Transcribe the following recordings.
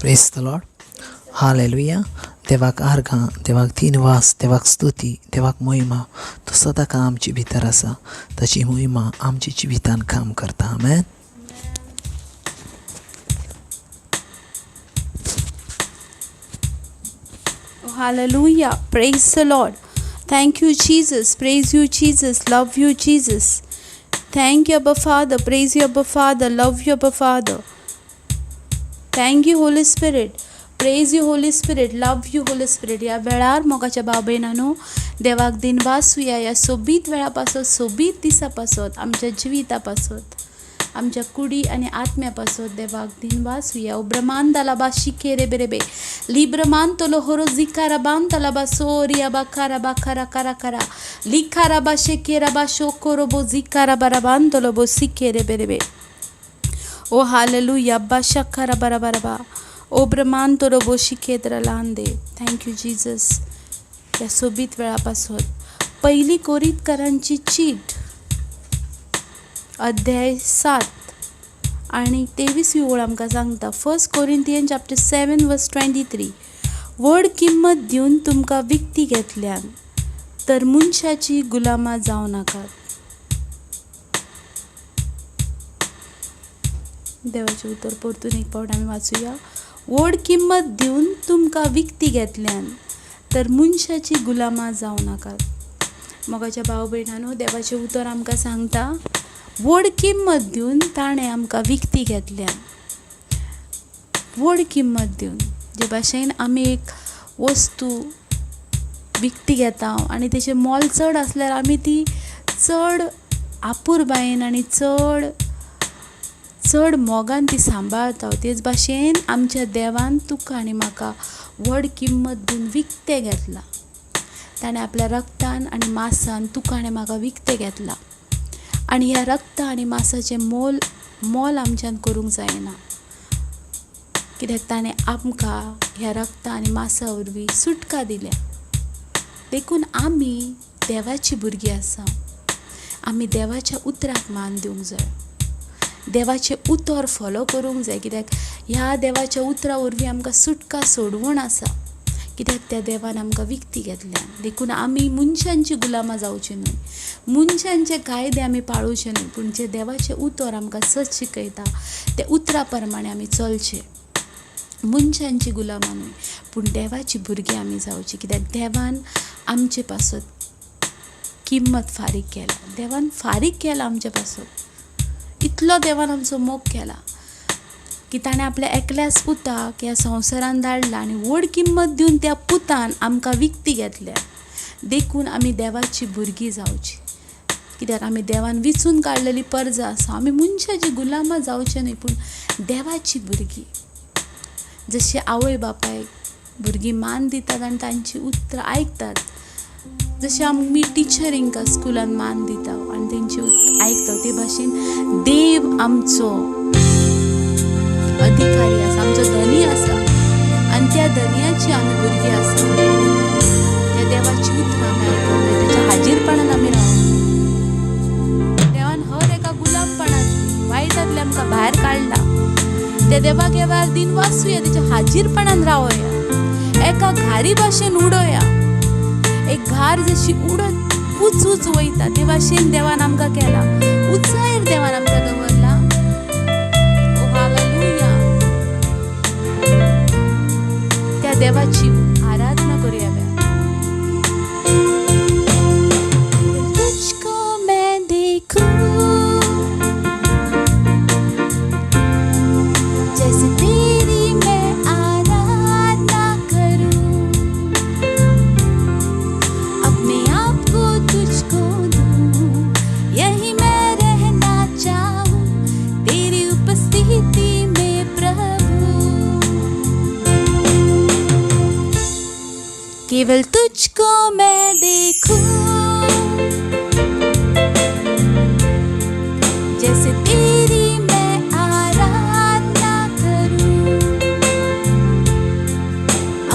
Praise the Lord. Hallelujah. देवाक आर्गां, देवाक दिनवास, देवाक स्तुती, देवाक मोहिमा. तो सदांकाळ आमचे भितर आसा. ताची मोहिमा आमच्या जिवितान काम करता. आमेन. Hallelujah. Praise the Lord. Thank you, Jesus. Praise you, Jesus. Love you, Jesus. Thank you, Abba Father. Praise you, Abba Father. Love you, Abba Father. Thank you, Holy Spirit. Praise you, Holy Spirit. Love you, Holy Spirit. ह्या वेळार मोगाच्या भाव भयणांनो, देवाक दिनवासूया ह्या सोबीत वेळा पासत, सोबीत दिसा पासत, आमच्या जिविता पासत, आमच्या कुडी आनी आत्म्या पासत देवाक दिनवासूया. ओ ब्रह्मांदाला बा शिकेरे बेरेबे लिब्रमांतलो होरो जिकारा बांतला बा सोरिया बा कारा बा कारा कारा कारा लिखारा बा शेकेरा बा शोकोरो बो जिकारा बारा बांतलो बो सिकेरे बेरेबे. ओ हालेलुया बा शकारा बारा बारा बा ओ ब्रह्मांतरो बो शिकेत्र लांदे. Thank you Jesus. ह्या सोबीत वेळा पासत पयली कोरीतकारांची चीट अध्याय 7 आनी 23 ओळ आमकां सांगता. 1 Corinthian chapter 7 verse 23. व्हड किंमत दिवन तुमकां विकती घेतल्यान तर मनशाची गुलामां जावं नाकात. देवाचें उतर परतून एक फावट आमी वाचुया. व्हड किंमत दिवन तुमकां विकती घेतल्यान तर मनशाची गुलामां जावं नाकात. मोगाच्या भाव भयणांनो, देवाचें उतर आमकां सांगता व्हड किंमत दिवन ताणें आमकां विकती घेतल्या. व्हड किंमत दिवन, जे भाशेन आमी एक वस्तू विकती घेता आनी तेचें मोल चड आसल्यार आमी ती चड आपुरबायेन आनी चड चड मोगान ती सांबाळता. तेच भाशेन आमच्या देवान तुका आनी म्हाका व्हड किंमत दिवन विकतें घेतलां. ताणें आपल्या रक्तान आनी मासान तुका आनी म्हाका विकतें घेतलां आनी ह्या रक्ता आनी मासाचें मोल मोल आमच्यान करूंक जायना, कित्याक ताणें आमकां ह्या रक्ता आनी मासा वरवीं सुटका दिल्या. देखून आमी देवाची भुरगीं आसा. आमी देवाच्या उतराक मान दिवंक जाय, देवाचें उतर फॉलो करूंक जाय, कित्याक ह्या देवाच्या उतरा वरवीं आमकां सुटका सोडवण आसा, कित्याक त्या देवान आमकां विकती घेतल्या. देखून आमी मनशांची गुलामां जावची न्हय, मनशांचे कायदे आमी पाळोवचे न्हय, पूण जे देवाचें उतर आमकां सत शिकयता त्या उतरा प्रमाणे आमी चलचें. मनशांची गुलामां न्हय, पूण देवाची भुरगीं आमी जावची, कित्याक देवान आमचे पासत किंमत फारीक केला. देवान फारीक केला आमचे पासत. इतलो देवान आमचो मोग केला की ताणें आपल्या एकल्याच पुताक ह्या संवसारान धाडला आनी व्हड किंमत दिवन त्या पुतान आमकां विकती घेतल्या. देखून आमी देवाची भुरगीं जावची, कित्याक आमी देवान विचून काडलेली परजा आसा. आमी मनशाची गुलामां जावचे न्हय, पूण देवाची भुरगीं. जशी आवय बापायक भुरगीं मान दितात आनी तांची उतरां आयकतात, जशें आमी टिचरींक स्कुलान मान दिता आनी तेंची आयकता, ते भाशेन देव आमचो अधिकारी आसा, आमचो धनी आसा आनी त्या धनयाची आमी भुरगीं आसा. त्या देवाची उतरां आमी आयकूंक जाय, तेच्या हाजीरपणान आमी रावूंक. देवान हर एका गुलामपणांतली वायटांतले आमकां भायर काडला. त्या देवाक ह्या वेळार दिनवासूया, तेच्या हाजीरपणान रावया, एका घारी भाशेन उडोया. एक घार जशी उडत उच उच वयता ते भाशेन देवान आमकां केला, उंचायेर देवान आमकां दवरला. ओ हालेलुया. त्या देवाची आराधना करूया. तुझको मैं देखूं जैसे तेरी मैं आराधना करूं, अपने आप को तुझको दूं, यही मैं रहना चाहूं तेरी उपस्थिति में प्रभु. केवल तुझको मैं देखूं जैसे तेरी मैं आराधना करूं,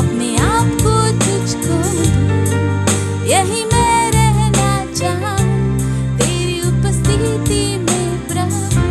अपने आप को तुझको दूं, यही मैं रहना चाहूं तेरी उपस्थिति में प्रभु.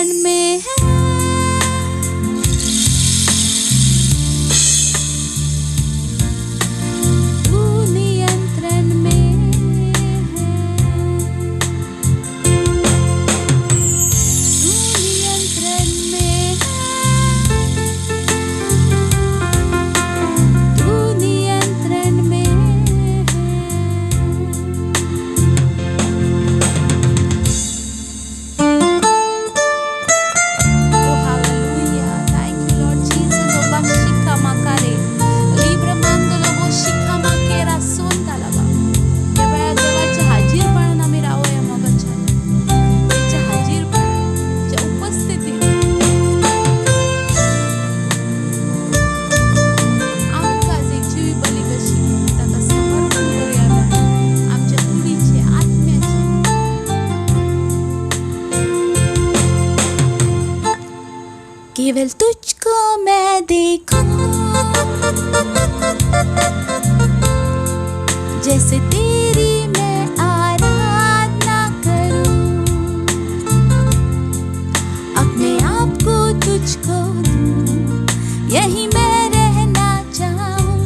नियंत्रण में है। तू नियंत्रण में है। तू नियंत्रण में है। तू नियंत्रण में है। Oh, hallelujah. Thank you, Lord Jesus. Oh, bashika makare. Libra mandolo bo shika makera sondalaba. त्या वेळार देवाच्या हाजीरपणान आमी रावया मोगाच्यान, तेच्या हाजीरपणान, तेच्या उपस्थितीन आमकां एक जिवी बली कशी ताका समर्पण करुया आमी, आमच्या कुडीचें, आत्म्याचें. केवल तुझको मैं देखूं, जैसे तेरी मैं आराधना करूं, अपने आप को तुझको दूं, यही मैं रहना चाहूं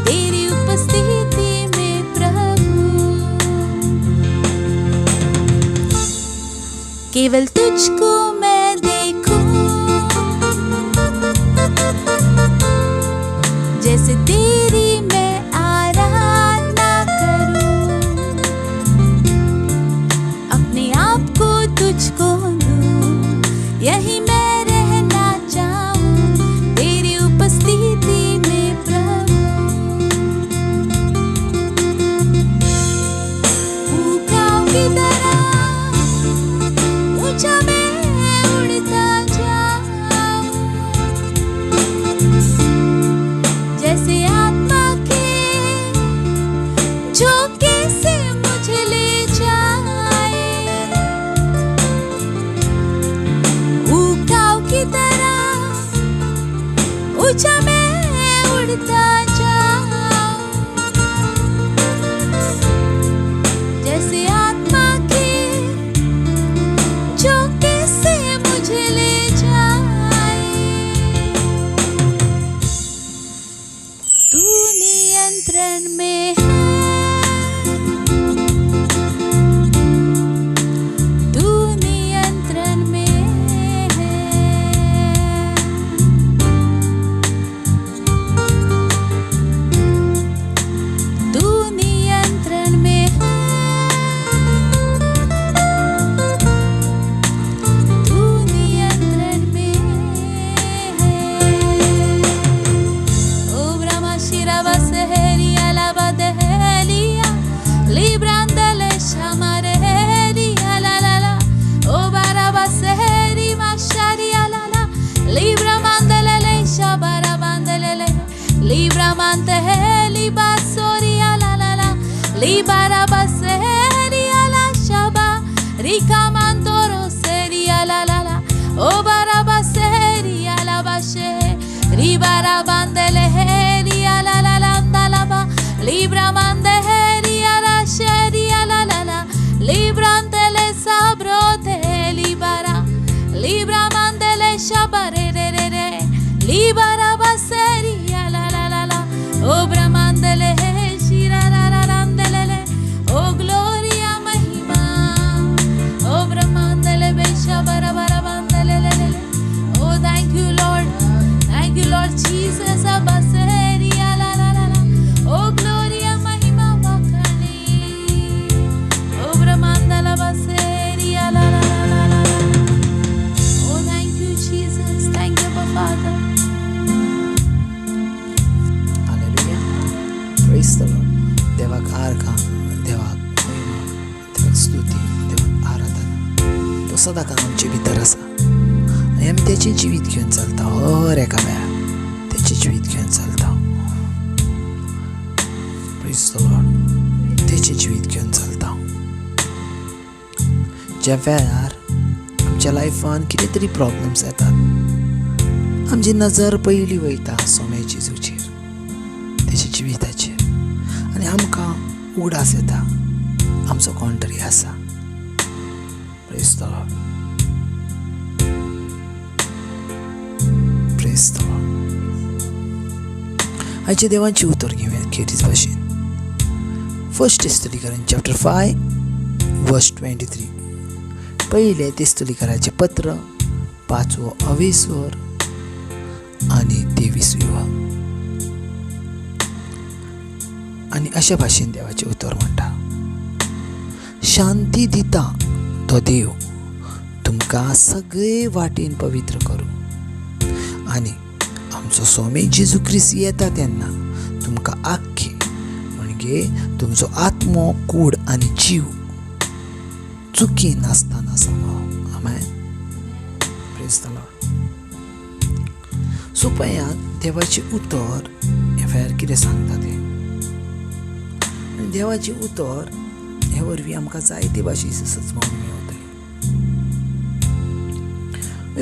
तेरी उपस्थिति में प्रभु। केवल तुझको मैं देखूं, जैसे तेरी मैं आराधना करूं, अपने आप को तुझको दूं, यही मैं रहना चाहूं तेरी उपस्थिति में प्रभु। उकाब की तरह ऊंचा मैं उड़ता जाऊं, जैसे आत्मा के झोंके से मुझे ले जाए। उकाब की तरह ऊंचा मैं उड़ता जाऊं, जैसे आत्मा के झोंके से मुझे ले जाए। तू नियंत्रण में है। तू नियंत्रण में है। तू नियंत्रण में है। तू नियंत्रण में है। ओ ब्रह्मा शिरावा सहरिया लाबा दहलिया लिब्रांदले शमारे हेरिया ला ला ला। ओ बाराबा सहरी माशारिया ला ला लिब्रा मांदले ले शबारा बांदले ले लिब्रा मांते हेली बासोरिया ला ला ला लिबारा बसहरिया ला शबा रिका मांतोरो सेरिया ला ला ला। ओ बाराबा सहरिया ला बाशे रिबारा बांदले हेरिया ला ला ला ला बा लिब्रा मांदे हेरिया ला शेरिया ला ला ला लिब्रांतले साब्रोते लिबारा लिब्रा मांदले शबारे रे रे रे लिबारा बसरिया ला ला ला ला। ओ ब्रह्मांदले हे शिरा ला ला लांदले ले। ओ ग्लोरिया महिमा। ओ ब्रह्मांदले बेशा बरा बरा बांदले ले ले ले। ओ thank you Lord, thank you Lord Jesus. Basaria ला ला ला ला। ओ ग्लोरिया महिमा बखाने। ओ ब्रह्मांदला बसरिया ला ला ला ला ला ला। Oh thank you Jesus, thank you Father. Hallelujah. Praise the Lord. देवाक आर्गां, देवाक महिमा, देवाक स्तुती, देवाक आराधना. तो सदांकाळ आमचे भितर आसा आनी आमी तेचें जिवीत घेवन चलता. हर एका वेळार तेचें जिवीत घेवन चलता. Praise the Lord. तेचें जिवीत घेवन चलता. ज्या वेळार आमच्या लायफान कितें तरी प्रॉब्लम्स येतात, आमची नजर पयली वयता सोम्या जेजूचेर, तेच्या जिविताचेर, आनी आमकां उगडास येता आमचो कोण तरी आसा. Praise the Lord. Praise the Lord. आयचे देवाची उतर घेवया खेरीज भाशेन. फर्स्ट तेस्तोलीकरण चॅप्टर 5 वर्स 23. पयलें तेस्तोलीकराचें पत्र 5वो अवेसर आनी 23वी. आनी अशा भाशेन देवाचें उतर म्हणटा, शांती दिता तो देव तुमकां सगळे वाटेन पवित्र करूं आनी आमचो स्वामी जेजू क्रिस्त येता तेन्ना तुमकां आख्खे म्हणजे तुमचो आत्मो, कूड आनी जीव चुकी नासतना सांबाळ. आमेन. Praise the Lord. सो पळयात देवाचें उतर हे भायर कितें सांगता तें. देवाचें उतर हे वरवीं आमकां जायते भाशेची सजमावणी मेळटली.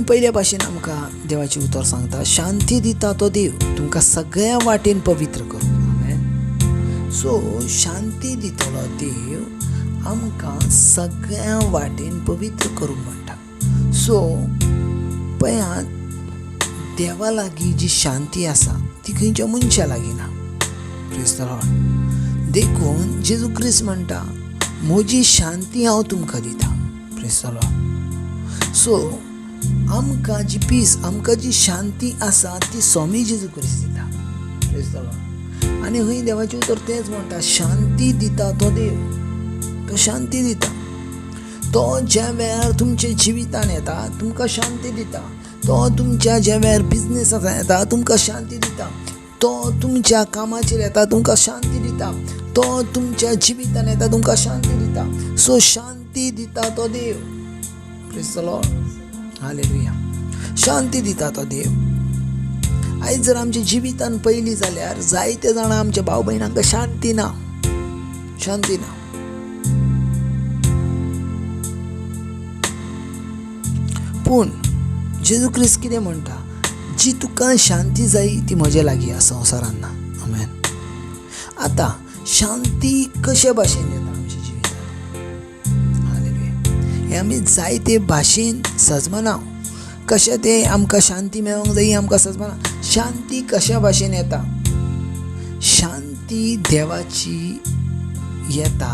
पयल्या भाशेन आमकां देवाचें उतर सांगता, शांती दिता तो देव तुमकां सगळ्या वाटेन पवित्र करूं. आमेन. सो शांती दितलो देव आमकां सगळ्या वाटेन पवित्र करूंक म्हणटा. सो पळयात देवा लागीं जी शांती आसा ती खंयच्या मनशा लागीं ना. Praise the Lord. देखून जेजू क्रिस्त म्हणटा, म्हजी शांती हांव तुमकां दिता. Praise the Lord. सो आमकां जी पीस, आमकां जी शांती आसा ती स्वामी जेजू क्रिस्त दिता. Praise the Lord. आनी हय देवाचें उतर तेंच म्हणटा, शांती दिता तो देव, तो शांती दिता. तो ज्या वेळार तुमच्या जिवितान येता तुमकां शांती दिता. तो तुमच्या ज्या वेळार बिजनेसांत येता तुमकां शांती दिता. तो तुमच्या कामाचेर येता तुमकां शांती दिता. तो तुमच्या जिवितान येता तुमकां शांती दिता. सो शांती दिता तो देव. Praise the Lord. Hallelujah. शांती दिता तो देव. आयज जर आमच्या जिवितान पयली जाल्यार जायते जाणां आमच्या भाव भयणांक शांती ना, शांती ना. पूण जेजू क्रिस्त कितें म्हणटा, जी तुका शांती जाय ती म्हजे लागीं आसा, संवसारान ना. आमेन. आतां शांती कशे भाशेन येता आमच्या जिवितांत? हालेलुया. हें आमी जायते भाशेन सजमना. कशें तें आमकां शांती मेळोंक जाय आमकां सजमना. शांती कशा भाशेन येता? शांती देवाची येता,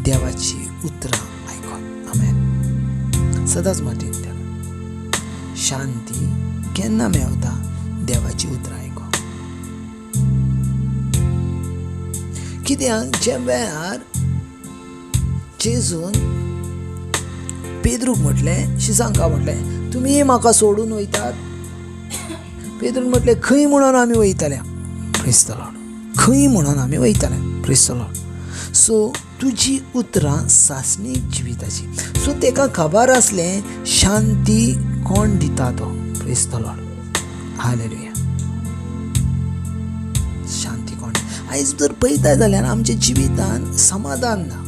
देवाची उतरां आयकोन. आमेन. सदांच मतींत धरात, शांती केन्ना मेवता? देवाची उतरां आयकोन. कित्याक ज्या वेळार जेजून पेद्रूक म्हटलें, शिसांका म्हटलें, तुमी म्हाका सोडून वयतात. पेद्रून म्हटलें, खंय म्हणून आमी वयतले? Praise the Lord. खंय म्हणून आमी वयतले? Praise the Lord. सो तुजी उतरां सासणीक जिविताची. सो तेका खबर आसलें शांती कोण दिता तो. Praise the Lord. Hallelujah. शांती कोण. आयज जर पळयता जाल्यार आमच्या जिवितान समाधान ना.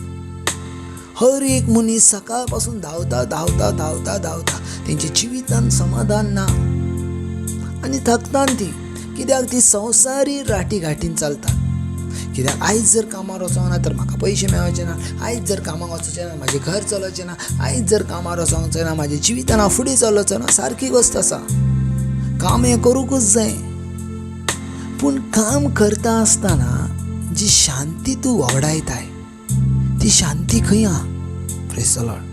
हर एक मनीस सकाळ पासून धांवता धांवता धांवता धांवता, तेंच्या जिवितान समाधान ना आनी थकतान ती. कित्याक ती संवसारी राटी घाटीन चलतात. कित्याक आयज जर कामार वचोंक ना तर म्हाका पयशे मेळचे ना, आयज जर कामाक वचचें ना म्हाजें घर चलोवचें ना, आयज जर कामार वचोंक ना म्हाज्या जिवितान हांव फुडें चलोवचो ना. सारकी गोश्ट आसा, काम हें करूंकूच जाय. पूण काम करता आसतना जी शांती तूं वगडायताय ती शांती खंय आहा? Praise the Lord.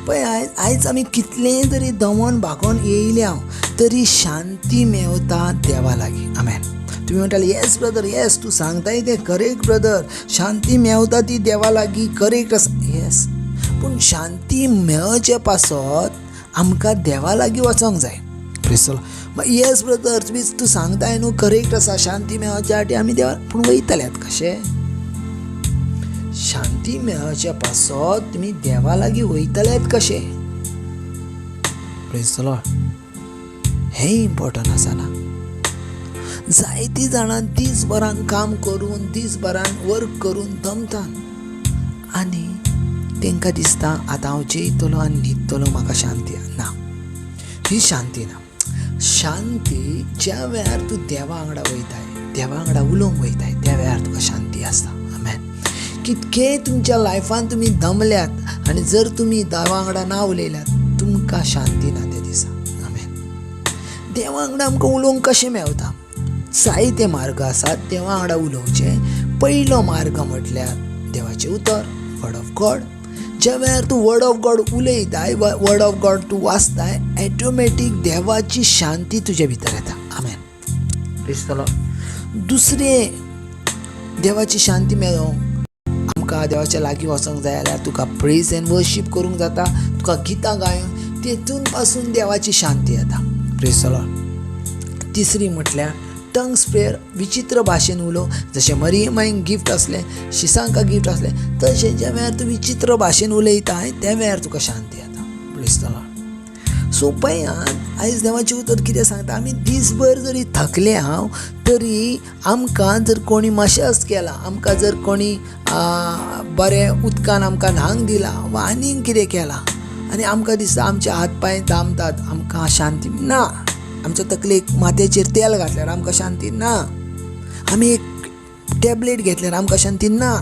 पळय आयज आमी कितलेंय तरी दमोन भागोन येयल्या तरी शांती मेवता देवा लागीं. आमेन. तुमी म्हणटाले, येस ब्रदर, येस, तूं सांगताय तें करेक्ट ब्रदर, शांती मेवता ती देवा लागीं, करेक्ट आसा. येस, पूण शांती मेळचे पासत आमकां देवा लागीं वचोंक जाय. Praise the Lord. Yes brother, तूं सांगताय न्हू करेक्ट आसा, शांती मेळच्या फाटी आमी देवा, पूण वयतल्यात कशें? शांती मेळच्या पासत तुमी देवा लागीं वयतल्यात कशें? Praise the Lord. हें इम्पोर्टंट आसा ना. जायतीं जाणां दीसभरान काम करून, दीसभरान वर्क करून दमतात आनी तांकां दिसता आतां हांव जेयतलो आनी न्हिदतलो, म्हाका शांती ना. ही शांती ना. शांती ज्या वेळार तूं देवा वांगडा वयताय, देवा वांगडा उलोवंक वयताय, त्या वेळार तुका शांती आसता. आमेन. कितकेय तुमच्या लायफान तुमी दमल्यात आनी जर तुमी देवा वांगडा ना उलयल्यात तुमकां शांती ना त्या दिसा. आमेन. देवा वांगडा आमकां उलोवंक कशें मेवता? जायते मार्ग आसात देवा वांगडा उलोवचे. पयलो मार्ग म्हटल्यार देवाचें उतर, वर्ड ऑफ गॉड. ज्या वेळार तूं वर्ड ऑफ गॉड उलयताय, वर्ड ऑफ गॉड तूं वाचताय, ऑटोमॅटीक देवाची शांती तुजे भितर येता. आमेन. प्रेज the Lord. दुसरें, देवाची शांती मेळोवंक आमकां देवाच्या लागीं वचोंक जाय जाल्यार तुका प्रेज एंड वर्शीप करूंक जाता, तुका गितां गायोन तेतून पासून देवाची शांती येता. Praise the Lord. तिसरी म्हटल्यार टंग्स प्रेयर, विचित्र भाशेन उलोव. जशें मरियमाईक गिफ्ट आसलें, शिसांका गिफ्ट आसलें, तशें ज्या वेळार तूं विचित्र भाशेन उलयताय त्या वेळार तुका शांती येता. Praise the Lord. सो पळयात आयज देवाचें उतर कितें सांगता. आमी दीसभर जरी थकले हांव तरी आमकां जर कोणी मशाज केला, आमकां जर कोणी बरें उदकान आमकां न्हांक दिलां वा आनीक कितें केलां आनी आमकां दिसता आमचे हात पांय दामतात, आमकां शांती ना. आमच्या तकलेक माथ्याचेर तेल घातल्यार आमकां शांती ना. आमी एक टॅबलेट घेतल्यार आमकां शांती ना.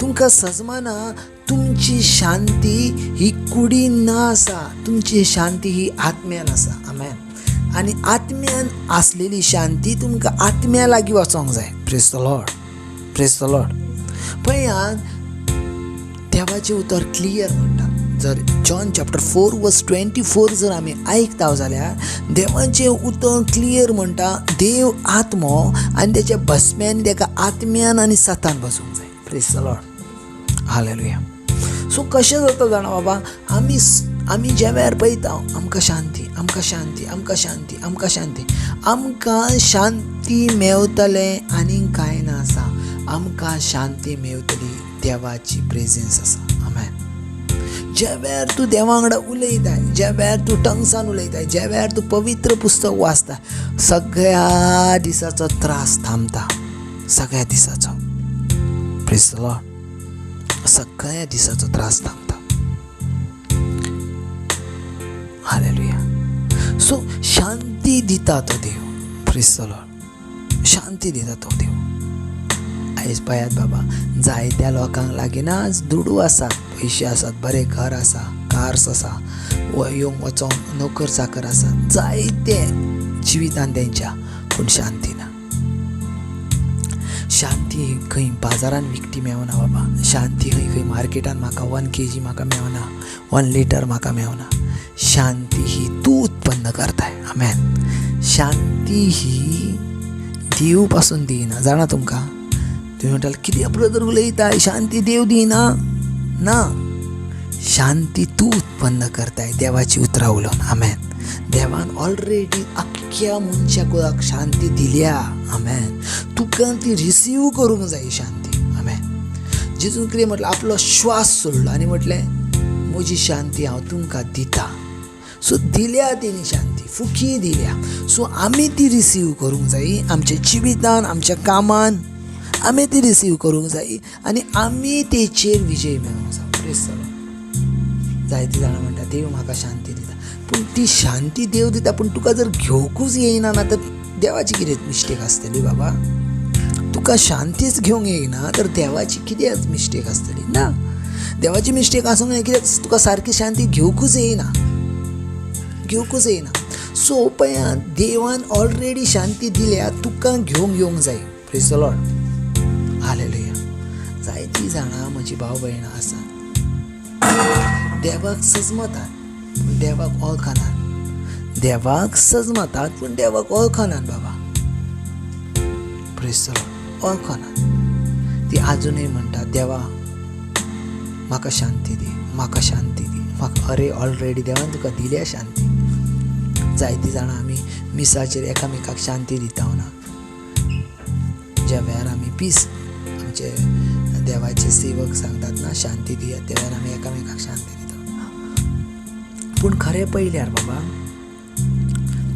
तुमकां सजमाना तुमची शांती ही कुडीन ना आसा, तुमची शांती ही आत्म्यान आसा. आमेन. आनी आत्म्यान आसलेली शांती तुमकां आत्म्या लागीं वचोंक जाय. Praise the Lord. Praise the Lord. पळयात देवाचें उतर क्लियर म्हणटा. जर जॉन चॅप्टर 4 वर्स 24 जर आमी आयकता जाल्यार देवाचें उतर क्लियर म्हणटा, देव आत्मो आनी तेच्या भस्म्यान तेका आत्म्यान आनी सतान बसूंक जाय. Praise the Lord. Hallelujah. So कशें जाता जाणा बाबा, आमी आमी ज्या वेळार पळयता आमकां शांती, आमकां शांती, आमकां शांती, आमकां शांती, आमकां शांती मेवतलें आनीक कांय ना आसा. आमकां शांती मेवतली देवाची प्रेजन्स आसा. आमेन. ज्या वेळार तूं देवा वांगडा उलयताय, ज्या वेळार तूं टंग्सान उलयताय, ज्या वेळार तूं पवित्र पुस्तक वाचता, सगळ्या दिसाचो त्रास थांबता, सगळ्या दिसाचो. Praise the Lord. सगळ्या दिसाचो त्रास थांबता. हालेलुया. सो शांती दिता तो देव. Praise the Lord. शांती दिता तो देव. आयज पळयात बाबा, जायत्या लोकांक लागीं ना आज दुडू आसात, पयशे आसात, बरें घर आसा, कार्स आसा, येवंक वचोंक नोकर चाकर आसा, जायते जिवितान तेंच्या, पूण शांती ना. शांती खंय बाजारान विकती मेवना बाबा. शांती खंय खंय मार्केटान म्हाका 1 kg म्हाका मेवना, 1 लिटर म्हाका मेवना. शांती ही तूं उत्पन्न करताय. आमेन. शांती ही देव पासून दिना. जाणा तुमकां, तुमी म्हणटाले कितें ब्रदर उलयताय, शांती देव दिना? ना, शांती तूं उत्पन्न करताय देवाची उतरां उलोवन. आमेन. देवान ऑलरेडी अख्ख्या मनशा कुळाक शांती दिल्या. आमेन. तुका ती रिसीव करूंक जाय शांती. आमेन. जेजून कितें म्हटलें, आपलो श्वास सोडलो आनी म्हटलें म्हजी शांती हांव तुमकां दिता. सो दिल्या तेणी शांती, फुकी दिल्या. सो आमी ती रिसीव करूंक जाय आमच्या जिवितान, आमच्या कामान आमी ती रिसीव करूंक जाय आनी आमी तेचेर विजय मेळोवंक जाय. Praise the Lord. जायतीं जाणां म्हणटा देव म्हाका शांती दिता, पूण ती शांती देव दिता, पूण तुका जर घेवकूच येयना ना तर देवाची कितें मिस्टेक आसतली बाबा? तुका शांतीच घेवंक येयना तर देवाची कितें मिस्टेक आसतली? ना, देवाची मिस्टेक आसूंक जाय कित्याक तुका सारकी शांती घेवकूच येयना, घेवकूच येयना. सो पळयात देवान ऑलरेडी शांती दिल्या, तुका घेवंक येवंक जाय. Praise the Lord. Hallelujah. जायतीं जाणां म्हजी भाव भयणां आसात, देवाक सजमतात पूण देवाक वळखनात, देवाक सजमतात पूण देवाक वळखनात बाबा. Praise the Lord. वळखनात. ती आजुनूय म्हणटा देवा म्हाका शांती दी, म्हाका शांती दी, म्हाका. अरे ऑलरेडी देवान तुका दिल्या शांती. जायतीं जाणां आमी मिसाचेर एकामेकाक शांती दिता ना, ज्या वेळार आमी पीस आमचे देवाचे सेवक सांगतात ना शांती दियात, त्या वेळार आमी एकामेकाक शांती दिता. पूण खरें पळयल्यार बाबा,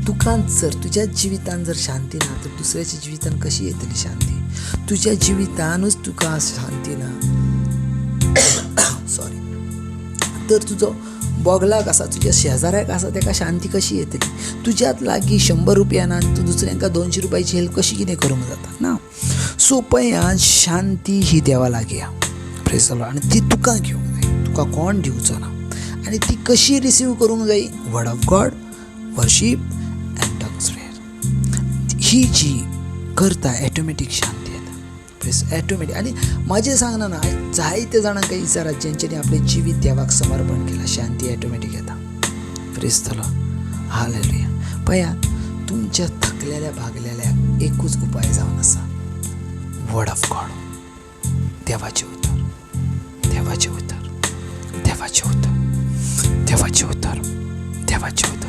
तुका जर तुज्या जिवितान जर शांती ना तर दुसऱ्याच्या जिवितान कशी येतली शांती? तुज्या जिवितानूच तुका शांती ना, सॉरी, तर तुजो बोगलाक आसा, तुज्या शेजाऱ्याक आसा, तेका शांती कशी येतली? तुज्यात लागीं 100 रुपया ना आनी तूं दुसऱ्यांका 200 रुपयाची हेल्प कशी कितें करूंक जाता ना? सो पळया शांती ही देवा लागीं आहा. Praise the Lord. आनी ती तुका घेवंक जाय, तुका कोण दिवचो ना. आनी ती कशी रिसीव करूंक जाय? Word of God, worship and tongues. जी जी करता ऑटोमॅटीक शांती येता. Press automatic. आनी म्हाजें सांगना ना, जायते जाणांक विचारात जेंच्यांनी आपलें जिवीत देवाक समर्पण केलां, शांती ऑटोमॅटीक येता. Press the Lord, hallelujah. पळयात, तुमच्या थकलेल्या भागलेल्याक एकूच उपाय जावन आसा, वर्ड ऑफ गॉड, देवाचें उतर, देवाचें उतर, देवाचें उतर, देवाचें उतर, देवाचें उतर.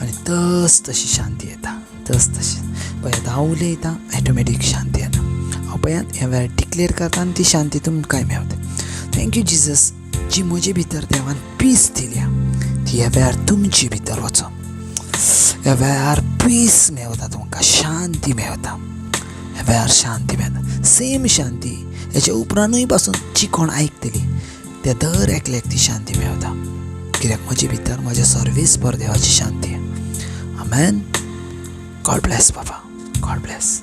आनी तस तशी शांती येता, तस तशी. पळयात, हांव उलयतां, ऑटोमॅटीक शांती येता. हांव पळयात ह्या वेळार डिक्लेर करता आनी ती शांती तुमकांय मेवता. Thank you Jesus. जी म्हजे भितर देवान पीस दिल्या ती ह्या वेळार तुमचे भितर वचो. ह्या वेळार पीस मेवता तुमकां, शांती मेवता. ह्या वेळार शांती मेवता, सेम शांती. हेच्या उपरांतूय पासून जी कोण आयकतली त्या दर एकल्याक ती शांती मेवता, कित्याक म्हजे भितर म्हज्या सर्वीस पर देवाची शांती. आमेन. गॉड ब्लेस बाबा, गॉड ब्लेस.